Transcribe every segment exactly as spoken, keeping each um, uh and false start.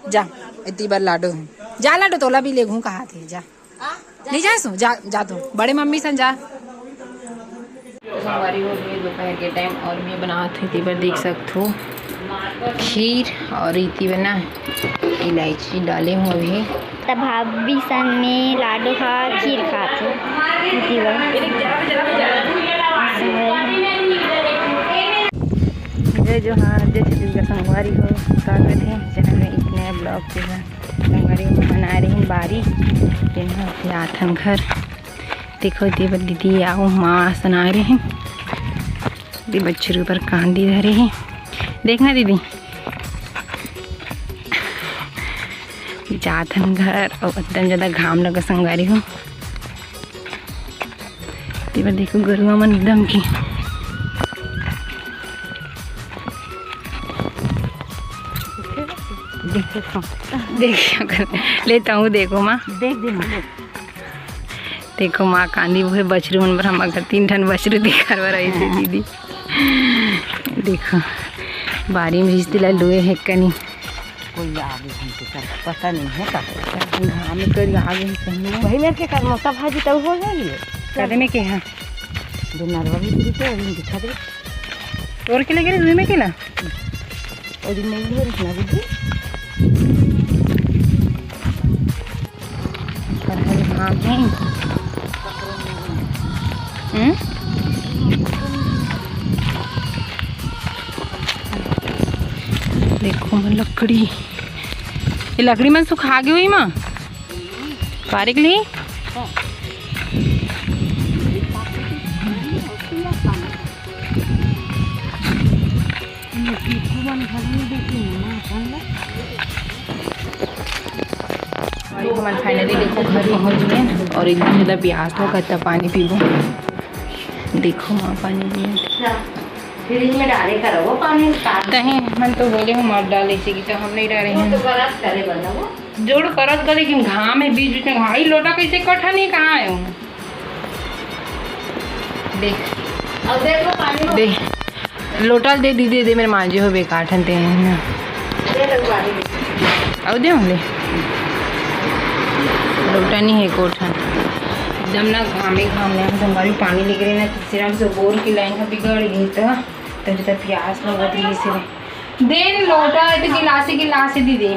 जा, इतनी बार लाडो है। जा लाडो, तोला भी लेगहूं कहा थे, जा। नहीं जाए सो, जा, जा तू। बड़े मम्मी सन जा। संगवारी हो गए दोपहर के टाइम और मैं बनात हूँ, इतनी बार देख सकत हो खीर और इतनी बार ना इलायची डाले हूँ अभी। त भाभी सन में लाडो खा खीर खात हो। इतनी बार। जय जोहार, जय छत्तीसगढ़ संगवारी हो, स्वागत है चैनल में एक नया ब्लॉग के साथ। संगवारी हो, हमन आए रहिन बारी, तेन ह जाथन घर। देखो, दे बर दीदी आऊ माँ सन आए रहिन, दे बछरू बर कांदी धरे हे। देखना दीदी, जाथन घर अउ एकदम ज्यादा घाम लगा संगवारी हो। तेबर देखो गरुआ मन एकदम की। देखियो कर, ले तहूँ देखो माँ। देख दे माँ। देखो माँ कांदी वो हे बछरू मन बर, हम अगर तीन ठन बछरू दिखार बर आई थी दीदी। देखो बारी में रिश्ते ला लुए हे कनी। कोई आगे हमके कर पता नहीं है का। घाम कर आगे ही कहीं। वही मेरे के कर मौसा भाजी तब हो जाइए। कदे में के हाँ। जो नरवा भी पूरी तो अभी दिखा दे। तोड़ के लगे रे, में के ला। और दिन नहीं है, रुकना दीदी। पर हर घाम है। हम्म? देखो मन लकड़ी, ये लकड़ी मन सुखा गई हुई माँ, पारे के लिए। हमन finally देखो घर पहुँच गए और एकदम ज्यादा प्यास लगा था, पानी पीबो। देखो माँ पानी पिए। फ्रिज में डाले करो वो पानी, तार- तहे मन तो बोले हूँ मत डाले से कि तो हम नहीं डाले हैं। तो गलत करे बना वो। जोड़ करत करे लेकिन घाम है, बीच बीच में घाम। ई लोटा कैसे कठा नहीं, कहाँ आयो? देख। अब देख लो पानी में। दे। लोटा दे दीदी, दे मेरे मांजे हो बेकार ठन ते हैं ना। दे लो पानी में। अब दे ले। लोटा नहीं है कोठा। एकदम ना घामे घाम है, हम संगवारी पानी लेके रहे ना, तीसरा से बोर की लाइन है बिगड़ गई तो, तब तो प्यास लगत रही से। दे लोटा है तो गिलासी गिलासी दीदी।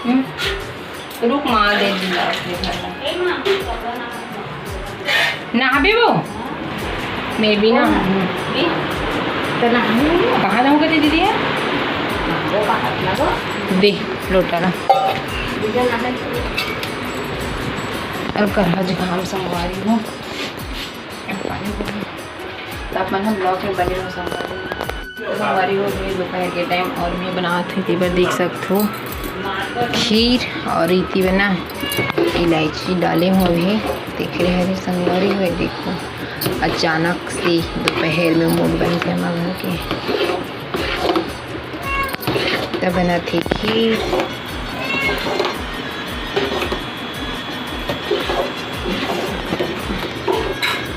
हम्म। रुक माँ, दे गिलास दे भर ला। नहाबे वो? मैं भी ना नहाऊँ। तो नहाऊँ। कहाँ जाऊँ कहते दीदी है? दे लोटा ला। और कर आज घाम संगवारी हूँ। पानी पी। तो आप मन हम ब्लॉग में बने रहो संगवारी। संगवारी हो गई दोपहर के टाइम और मैं बनात हूँ, तेबर देख सकत हो खीर और इति बना इलायची डाले हूँ अभी। देख रहे हैं संगवारी हो, देखो अचानक से दोपहर में मूड बन गया मम्मी के। तब बनत हे खीर।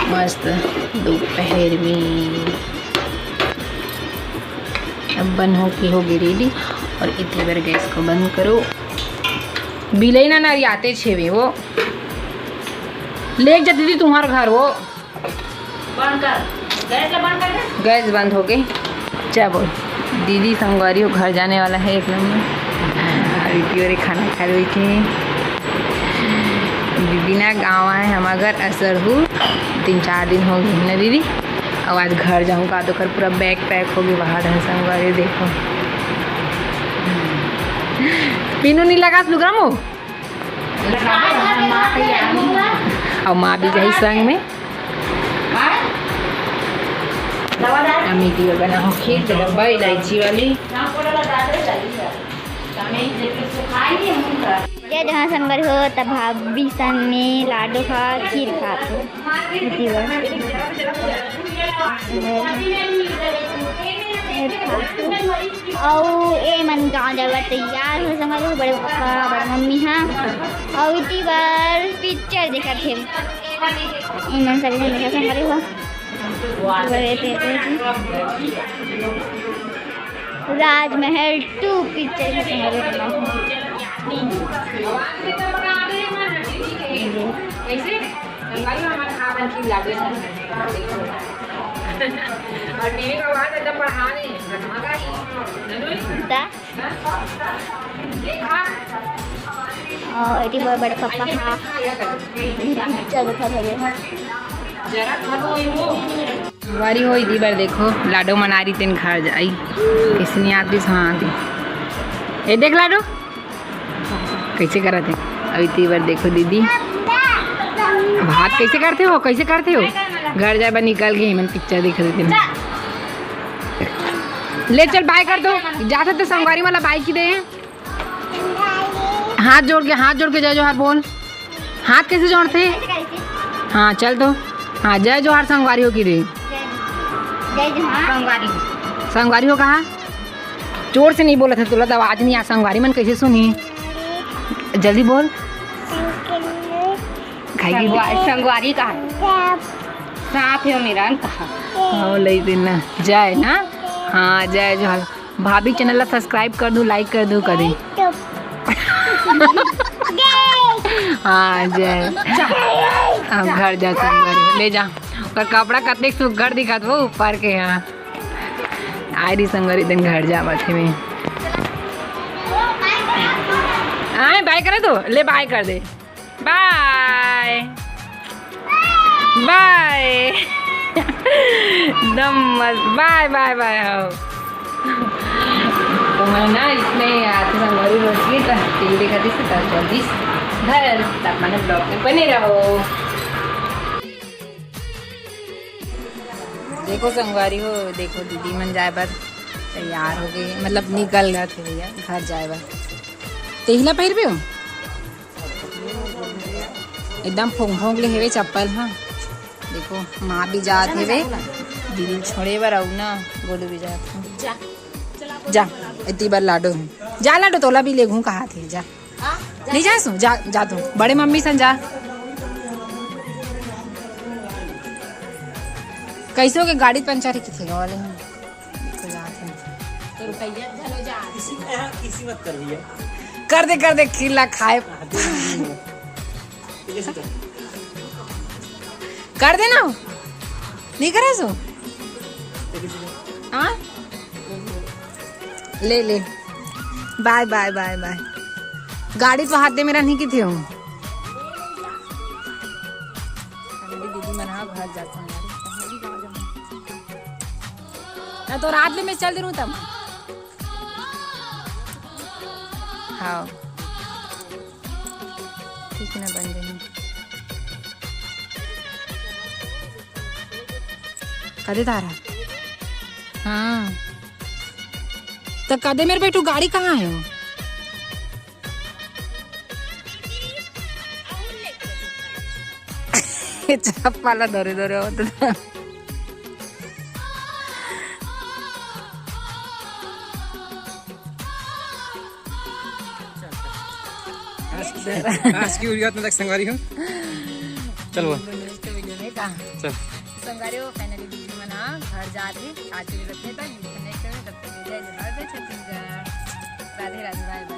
मस्त दोपहर में अब बन हो के होगे रेडी। और इतनी बार गैस को बंद करो। बिलई ना नरियाते छेवे वो। लेके जा दीदी तुम्हार घर वो। बंद कर, गैस ला बंद कर दे। गैस बंद हो गई। क्या बोल, दीदी संगवारी हो घर जाने वाला है एक नंबर। अभी प्योरे खाना खा रही थी। दीदी ना गाँव आए हम अगर असर हूँ, तीन चार दिन हो गए ना दीदी। अब आज घर जाऊँ का तो कर पूरा बैग पैक होगी बाहर है संगवारी। देखो पीनू नहीं लगा लुगरा मो। और माँ भी जाही संग में। अम्मी की ओर बना हो खीर के डब्बा इलायची वाली। ये जहाँ संबर हो तब भाभी संग में लाडो खा खीर खात हो। इति बर। अउ ए मन गाँव जाए बर तैयार हो संगवारी हो, बड़े पापा, बड़े मम्मी हा। अउ इति बर पिक्चर देखत हे। ए मन सब झन देखत संगवारी हो। बड़े ते- ते- ते। राजमहल टू पिक्चर। और एती बर बड़े पापा हा पिक्चर देखत हवे। संगवारी हो, एती बर देखो, लाडो मनारी तेन घर जाई। किसनी आती, हाँ आती। ए देख लाडो, कैसे करत हे। अभी एती बर देखो दीदी, भात कैसे करते हो, कैसे करते हो? घर जाए बर निकल गए, मन पिक्चर देख देते ना। ले चल, बाय कर दो, जाते तो संगवारी वाला बाय की दे। हाथ जोड़ के, हाथ जोड़ के जय जोहार बोल। हाथ कैसे जोड़ते? हाँ, चल तो। हाँ, जय जोहार संगवारी हो की रे। जय जोहार। संगवारी हो कहा? जोर से नहीं बोला था, तोला तो आवाज नहीं आ, संगवारी मन कैसे सुनी? जल्दी बोल। खाएगी? संगवा-, संगवारी कहा? साथ हो मेरा कहा? हाँ, ले देना। जय ना? हाँ, जय जोहार। भाभी चैनल ला सब्सक्राइब कर दू, लाइक कर दू कदे। हाँ, जय। अब घर जा संगवारी, ले जा। ओकर कपड़ा कतेक सुग्घर दिखत वो ऊपर के। हाँ, आय रही संगवारी, दिन घर जावत हे मैं। आय, बाय करे तो, ले बाय कर दे। बाय बाय। एकदम मस्त। बाय बाय बाय हो। तो मैं ना इसमें आते संगवारी रोज की तो टीवी देखा थी, तो चल दिस घर। तब मैंने ब्लॉग में बने रहो। देखो संगवारी हो, देखो दीदी मन जाए बर तैयार हो गए, मतलब निकल गए थे भैया घर जाए बर। तेहिला पहिरबे हो? एकदम फोंक फोंक ले हेवे चप्पल हा। देखो माँ भी जात हेवे दीदी छोड़े बर, अउ ना गोलू भी जात हे। जा, एती बर लाडो हे। जा लाडो, तोला भी लेगहूँ कहा थे, जा। नहीं जा सु, जा, जा तू बड़े मम्मी सन जा। कैसे हो गए गाड़ी पंचर ही किथे वाले हैं? देखो जात हे। तो रुपया चलो जा। किसी मत कर भैया। कर दे, कर दे, खिला खाए। कर दे ना। नहीं करे सो। हाँ, ले ले। बाय बाय बाय बाय। गाड़ी तो हाथ दे मेरा नहीं किथे हूँ। दीदी मन हा घर जात संगवारी। ना तो रात ले मैं चल दे रहूँ तब। हाँ, ठीक ना बन जाही। कदे तारा? हाँ, तो कदे मेरे बेटू गाड़ी कहाँ है वो? चप्पल धरे धरे होत। आज की, आज की उरियत में तक संगवारी हो। चल वो। नेक्स्ट वीडियो में का? चल। संगवारी हो, finally दीदी मन हा घर जात हे। आज के लिए रखते हैं, नेक्स्ट में तब तक जय जोहार, जय छत्तीसगढ़। राधे राधे, बाय बाय।